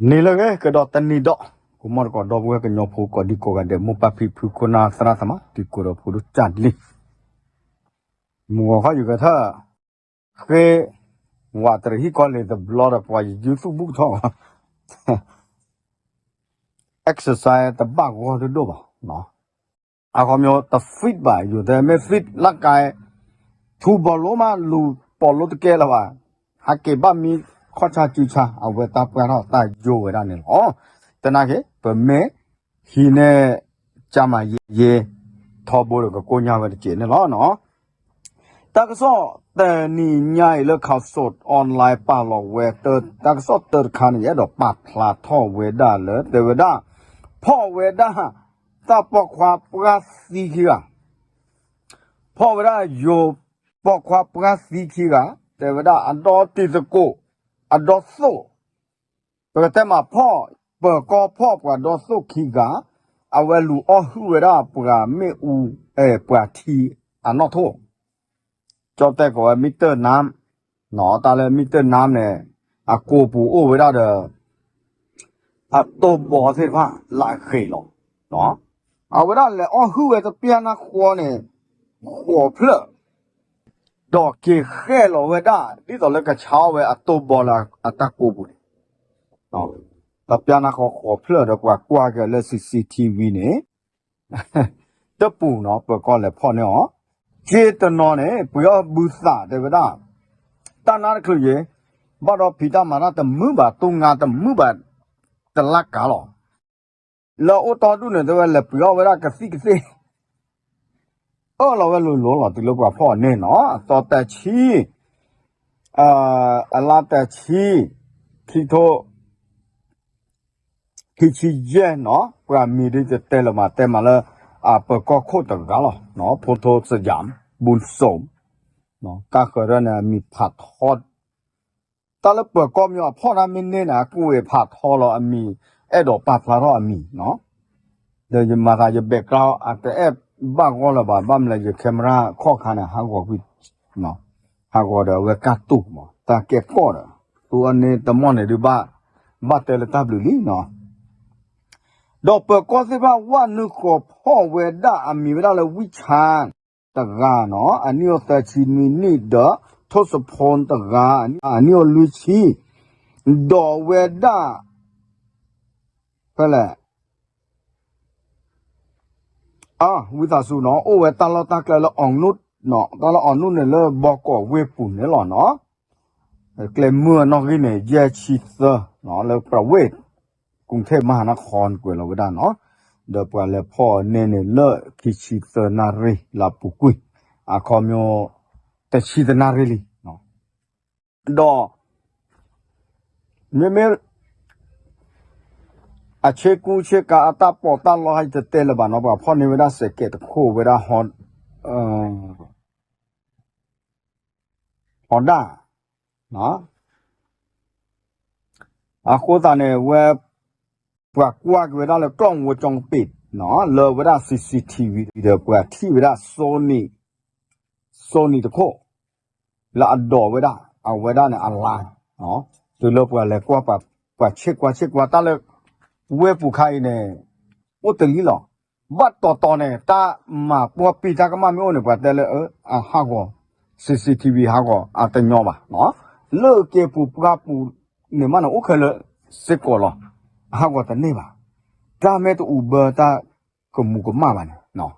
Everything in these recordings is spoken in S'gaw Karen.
န့ၣ်လၢအဂ့ၤ ကဒီးတနံၤဒီး ကိးမီၣ်သကိး ဒီပုၢ်ဝဲၢ်ကညီဖိ ကိးဒံကိးဂၤဒဲး မိၢ်ပၢ်ဖံဖု ခိၣ်နၢ်သရၣ်သမါ တံၤသကိးဒီးဖိဒိၣ်ကၢ်လံ မုၢ်ဂီၤခီယုၢ်ကထၢၣ် ဃ့ ဝးတရံးဟံၣ်ကီၢ်လံၤတဘျီဒီး ပှၤယယူၤသူၣ်ဘူၣ်ထီၣ် exercise တဘၣ်ဂီၢ်ဒိၣ်ဒိၣ်ဘၣ်. အခီပညီတ fit ဘၣ် ယိၤတဲမ့ၢ် fit လၢကါ ထူဘီလိမး လူၤပိာ်လိတကဲလၢၤဘၣ်. ဟးက့ၤဘၣ်မံခီၣ်ဆါစုဆါ အဝဲတၢ်ပှၢ်ထီၣ်တၢ်ယိာ်ဝဲဒၣ်န့ၣ်လီၤ. သနာ်က့ ပမ့ၢ်ဟံးန့ၢ် ကၢ်မၤယ့ ထီဘိဒီးကကိၢ်ညါဝဲတက့ၢ်န့ၣ်လီၤ. တၢ်ကစီၣ်တနံၤညါအံၤလၢ ခးစိး online ပာ်လီၤဝဲ တၢ်ကစီၣ်တၢတခါန့ၣ် ယအဲၣ်ဒိးပာ်ဖျါထီၣ်ဝဲဒၣ်လၢ တဲဝဲဒၣ် ဖီၣ်ဝဲဒၣ် တၢ်ပိာ်ခွါပှၢ်သံခံဂၤ ဖီၣ်ဝဲဒၣ်ယိၤပိာ်ခွါပှၢ်သံခံဂၤ တဲဝဲဒၣ်အဒီတံၤသကိး အဒီသိၣ် ပကတဲမးဖီၣ် ပၢၤကီၢ်ဖီၣ်ပှၤဒီသိၣ်ခံဂၤ အဝဲလူၤအီၣ်ဟုၣ်ဝဲဒၣ်ပှၤမ့ၣ်အူ အဲ ပှၤထံအနီၣ်ထိၣ် ကၠီတဲကိးဝဲ မံတၢၢ်နါ တၢ်လၢမံတၢၢ်နါန့ၣ် အကိာ်ပူၤအိၣ်ဝဲဒၣ်ဒီး အတိၢ်ဘီသ့ၣ်တဖၣ်လၢအဂ့ၤလီၤ. အဝဲဒၣ်လဲၤအီၣ်ဟုၣ်ဝဲတပျၢ်နါဃီန့ၣ် ဃိးဖျၢၣ် ဒီးက့ၤဃဲၣ်လီၤဝဲဒၣ် ဒ်သိးလၢကဆါအီၣ်ဝဲအတိၢ်ဘီလၢအတၢ်ကိာ်ပူၤန့ၣ် တပျၢ်နါဃီဃိးဖျၢၣ်ဒီးပှၤကွၢ်က့ၤလၢ CCTV န့ၣ် တပူၤနီၤ ပၢၤကီၢ်လဲၤဖီၣ်န့ၢ်အီၤ က့တနီၤန့ၣ် ပှ့ၤအီၣ်ဘုသးတဲဝဲဒၣ် တၢ်နါတချုးယ့ၤ ဘၣ်ဒီးဖံးတၢ်မၤတၢ်တမုာ်ဘၣ် တူၢ်ငါတမုာ်ဘၣ် တလၢ်ကၤလီၤ. လၢအိၣ်တီဒူၣ်န့ၣ် တဲဝဲလဲၤပှ့ၤအီၣ်ဝဲဒၣ်ကသံၣ်ကသ့ၣ် အၢၣ်လီၤဝဲလိၤလိၤလီၤ တုၤလၢပှၤဖီၣ်န့ၢ်နီၤ အသီတဆံ အလါတဆံ ခံထိ ခံဆံယဲၢ်နီၤ ပှၤမံၤဒ်တတဲလၢၤမး တဲမးလၢ အပၢၤကီၢ်ခိၣ်တဂၤလီၤ ဖိထိစယၣ် ဘူၣ်စိး တၢ်ဃၢၤဒၣ်န့ၣ် အမံၤဖးထီ တၢ်လၢပၢၤကီၢ်မံၤအဖီၣ်တၢ်မ့ၢ်န့ၢ်န့ၣ် အကွဲးဖးထီလီၤအမံၤ အဲၣ်ဒိးပာ်ဖျါထီၣ်အမံၤနီၤ ဒီးယမၤသးယ background အတအဲၣ်ဘၣ်ဂီၢ်လၢၤဘၣ် ဘၣ်မနုၤလဲၣ် ယ camera ခီၣ်ခါန့ၣ် ဟးဂီၤကွံာ် ဟးဂီၤဒီးအဝဲကၢ်တူာ်မး တၢ်ကဲကီၢ်ဒီး သူအန့ၣ်တမီၢ်န့ၣ်ဒုးဘၣ် ဘၣ်တဲလၢတၢ်ဘျုးလံနီၤ ဒီးပၢၤကီၢ်သ့ၣ်တဖၣ် ဝဲနုာ်ဃီၤဖီၣ်ဝဲဒၣ်အမံၤဝဲဒၣ်လၢ ဝံၣ်ဆၣ် တဂၤနီၤ အနံၣ်အိၣ်သၢဆံနွံနံၣ်ဒီး ထိၣ်စဖိတဂၤ အနံၣ်အိၣ်လွံၢ်ဆံ ဒီးဝဲဒၣ် ဖဲလဲၣ် ဝံသးစူၤနီၤ အိၣ်ဝဲတၢ်လီၢ်တၢ်ကျဲလၢအီၤနုၣ် တၢ်လီၢ်အီၤနုၣ်န့ၣ်လၢဘီကီးဝ့ၢ်ပူၤန့ၣ်လီၤနီၤ ကျဲမုၢ်အနီၣ်ဂံၢ်န့ၣ် ယဲၢ်ဆံသၢ လၢပြဝ့ၢ် ကရုၣ်ထ့ၣ်မဟါနခီ ကွဲးလီၤဝဲဒၣ်နီၤ ဒီးပှၤလဲၤဖီၣ်န့ၢ်န့ၣ်လၢခံဆံသၢနၣ်ရံၣ်လၢအပူၤကွံာ် အခီပညီ တဆံသၢနၣ်ရံၣ်လံ ဒီး မ့မ့ၢ် အဆ့ကူဆ့ကၤအတၢ်ပီးတၢ်လီဟဲတတဲလၢၤဘၣ်နီၤ ပှၤဖီၣ်န့ၢ်ဝဲဒၣ်စဲးကဲးတခိၣ်ဝဲဒၣ် ဟီဒၣ် အဃိသတးန့ၣ် ဝဲ ပှၤကွၢ်က့ၤဝဲဒၣ်လၢ ကီၢ်ဝိကၠီပ့း လၢဝဲဒၣ် CCTV ဒီးပှၤထံၣ်ဝဲဒၣ် စိနံၤတခိၣ် လၢအဒိးဝဲဒၣ် အဝဲဒၣ်န့ၣ်အလါ တုၤလၢပှၤလဲၤကွၢ် ပှၤဆ့ကွၢ်ဆ့ကွၢ်တၢ်လၢ ဝဲပူၤခါအံၤန့ၣ် အိၣ်တလံလီၤ. ဘၣ်တီၤတီၤန့ၣ် တၢ်မၤပှီၢ်ပံၢ်တၢ်ကမၣ်မ့ၢ်အိၣ်န့ၣ် ပှၤတဲလၢအဟးဂီၤ CCTV ဟးဂီၤအတညီဘၣ်. လၢက့ၤပူၤပှၢ်ပူၤန့ၣ်မးန့ၣ် အိၣ်ခဲလၢာ်စ့ၢ်ကီးလီၤ. အဟးဂီၤတန့ၢ်ဘၣ်. တၢ်မ့ၢ်တအူးဘၢတၢ်ကမူးကမၣ်ဘၣ်န့ၣ်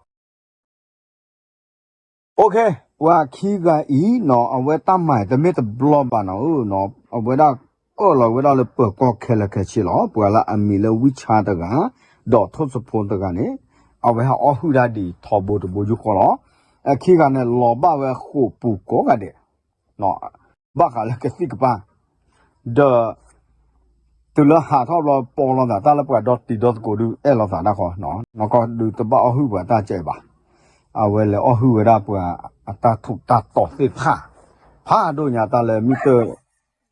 OK ပှၤခံဂၤအံၤနီၤ အဝဲတၢ်မၤတမ့ၢ်တဘျီဘၣ်နီၤ အဝဲဒၣ်အၢၣ်လီၤဝဲဒၣ်လၢပၢၤကီၢ်ခဲလၢာ်ခဲဆ့လီၤ. ပှၤလၢအမံၤလၢဝံၣ်ဆါတဂၤ ဒီးထိၣ်စဖိတဂၤန့ၣ် အဝဲဟးအီၣ်ဟုၣ်ဒၣ်ဒ်ထီဘိတဘိယူၢ်ဃီလီၤ. အခံဂၤန့ၣ် လီၤဘၣ်ဝဲဃိာ်ပူၤကိးဂၤဒဲး ဘၣ်ဃးလၢကသံၣ်ကပၤ ဒီး တုၤလၢဟးထီၣ်ဘျီ ပီလိာ်သးတၢ်လၢပှၤဒီတံၤဒီသကိးဒုးအဲၣ်လိာ်သးတၢ်ဃီ နီၢ်ကီၢ်ဒုးတဘၣ်အီၣ်ဟုၣ်ပှၤတၢ်ကဲဘၣ်. အဝဲလဲၤအီၣ်ဟုၣ်ဝဲဒၣ်ပှၤအတၢ်ထူးတၢ်တီၤသ့ၣ်တဖၣ် ဖးဒိၣ်ညါတၢ်လၢမံတၢၢ်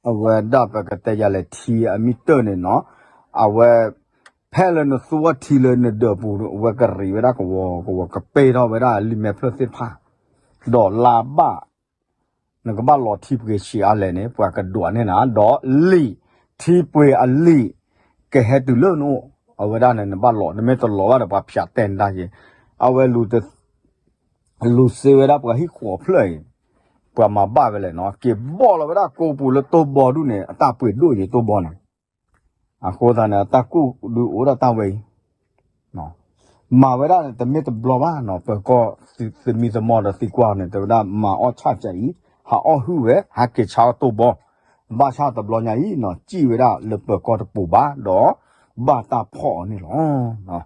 အဝဲဒၣ်ပကတဲယၤလဲၣ်ထံအမံတၢၢ်န့ၣ်နီၤ အဝဲ ဖဲလၢနသူအီၤထံလၢနဒၢးပူၤ အဝဲကရံးဝဲဒၣ်ကဝီၤကဝီၤ ကပ့ၢ်ထီၣ်ဝဲဒၣ်လံာ်မဲာ်ဖျၢၣ်သ့ၣ်တဖၣ် ဒီးလါဘၣ် နကဘၣ်လီၤထံပှ့ၤဆံးအါလဲၣ်န့ၣ် ပှၤကဒွးန့ၢ်နၤ ဒီးလံာ် ထံပှ့ၤအလံာ် ကဟဲတုၤလၢနအိၣ်, အဝဲဒၣ်န့ၣ် နဘၣ်လီၤ, နမ့ၢ်တလီၤဘၣ်ဒီး ပှၤဖၠးတဲနတၢ်က့ၤ, အဝဲလူၤ လူၤစ့ဝဲဒၣ်ပှၤဟံၣ်ဃီၤဖျၢၣ်အံၤ, ပှၤမၤဘၣ်ဝဲလဲၣ်နီၤ, က့ၤဘီၣ်လီၤဝဲဒၣ်ကိးပူၤလၢတိၢ်ဘီဒူၣ်န့ၣ် အတၢ်ပှ့ၤဒိၣ်ယံၤတိၢ်ဘီန့ၣ်, အဃိသတးန့ၣ် အတၢ်ကူၣ်ဒုးအိၣ်ဒၣ်တၢ်ဝဲအံၤ, မၤဝဲဒၣ်န့ၣ်တမ့ၢ်တဘျီဘၣ်နီၤ, ပၢၤကီၢ်သမံသမိးဒီးသံကွၢ်န့ၣ် တဲဝဲဒၣ်မၤအီၣ်ဆၣ်ကၠးအံၤ, ဟးအီၣ်ဟုၣ်ဝဲ ဟးက့ၤဆါအီၣ်တိၢ်ဘီ, ဘၣ်ဆၣ်တဘျီညါအံၤနီၤ စံၣ်ဝဲဒၣ်လၢပၢၤကီၢ်တပူၤဘၣ်ဒီး ဘၣ်တၢ်ဖီၣ်အီၤန့ၣ်လီၤ.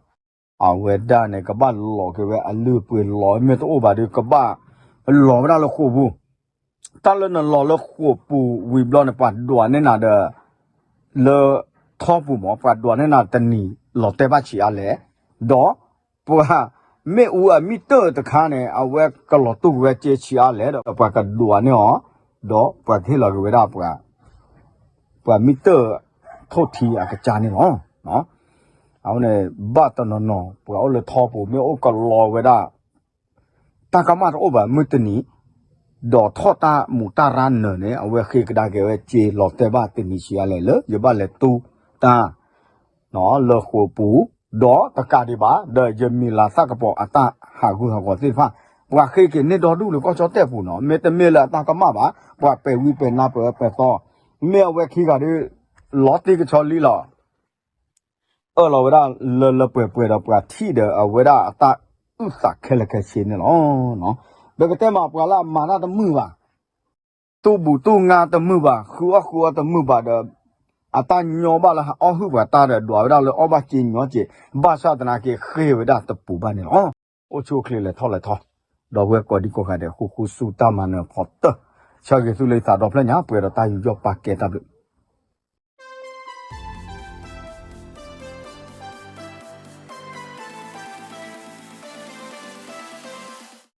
အဝဲဒၣ်န့ၣ် ကဘၣ်လီၤက့ၤဝဲအလုၢ်အပှ့ၤလီၤ မ့ၢ်တအိၣ်ဘၣ်ဒီး ကဘၣ်လီၤဝဲဒၣ်လၢဃိာ်ပူၤ, တၢ်လၢနလီၤလၢဃိာ်ပူၤဝံၤဘျီန့ၣ် ပှၤဒွးန့ၢ်နၤဒီး လၢထီပူၤမး ပှၤဒွးန့ၢ်နၤတနံၤ လီၤတဲာ်ဘၣ်ဆံးအါလဲၣ်, ဒီး ပှၤမ့ၣ်အူအမံတၢၢ်တခါန့ၣ် အဝဲကလီၤတူၢ်က့ၤဝဲစ့ဆံးအါလဲၣ် ဒီးပှၤကဒွးန့ၢ်အီၤ, ဒီးပှၤကဟ့ၣ်လီၤက့ၤဝဲဒၣ် ပှၤမံတၢၢ်ထိၣ်ထံအကစၢ်န့ၣ်လီၤ. အဝဲန့ၣ် ဘၣ်တနီၤနီၤ ပှၤအိၣ်လၢထီပူၤ မ့ၢ်အိၣ်ကလီဝဲဒၣ် တၢ်ကမၣ်တအိၣ်ဘၣ်မုၢ်တနံၤ, ဒီးထီၣ်တၢ်မူးတၢ်ရၢနၢၤန့ၣ် အဝဲဃ့ကဒါက့ၤဝဲစ့လီၤတဲာ်ဘၣ်တနံၤဆံးအါလဲၣ်လၢ ယဘၣ်လဲၤတူၢ်တၢ် လၢဃိာ်ပူၤ, ဒီးတကးဒံးဘၣ် ဒီးယမံၤလၤသၣ်ကပီၤအတၢ်ဟးဂူာ်ဟးဂီၤသ့ၣ်တဖၣ် ပှၤဃ့က့ၤန့ၢ်ဒီဒူၣ်လၢကီၢ်ကၠီၣ်တဲၣ်ပူၤနီၤ, မ့တမ့ၢ်လၢအတၢ်ကမၣ်ဘၣ် ပှၤပဲာ်ဝံပဲာ်နါပှဲၤဝဲပဲာ်သီ, မ့ၢ်အဝဲခံဂၤဒီး လီၤတံၢ်ကဆီလံလီၤ အၢၣ်လီၤဝဲဒၣ်လၢလၢပှဲၤပှဲၤဒီးပှၤထံၣ်ဒီးအဝဲဒၣ်အတၢ်အုၣ်သးခဲလၢာ်ခဲဆ့န့ၣ်လီၤ. ပကတဲမးပှၤလၢအမၤတၢ်တမုာ်ဘၣ်, တူၢ်ဘူးတူၢ်ငါတမုာ်ဘၣ်, ဃုအီၣ်ဃုအီတမုာ်ဘၣ်ဒီး အတၢ်ညီဘၣ်လၢဟးအီၣ်ဟုၣ်ပှၤတၢ်ဒီးဒွးဝဲဒၣ်လၢအီၣ်ဘၣ်စ့ညီစ့, ဘၣ်ဆၣ်သနာ်က့ဃ့ဝဲဒၣ်တပူၤဘၣ်န့ၣ်လီၤ. အိၣ်ဆူၣ်အိၣ်ချ့လဲၤထီၣ်လဲၤထီ, ဒီပုၢ်ဝဲၢ်ကိးဒံကိးဂၤဒဲး ဃူဃူဆူတၢ်မၤနၢၤဖီတၢၢ်, ဆၢဂ့ၤသုလၢယသးဒီဖျၢၣ်ညါ ပှဲၤဒီးတၢ်ယူးယီၣ်ပာ်ကဲတၢ်ဘျုး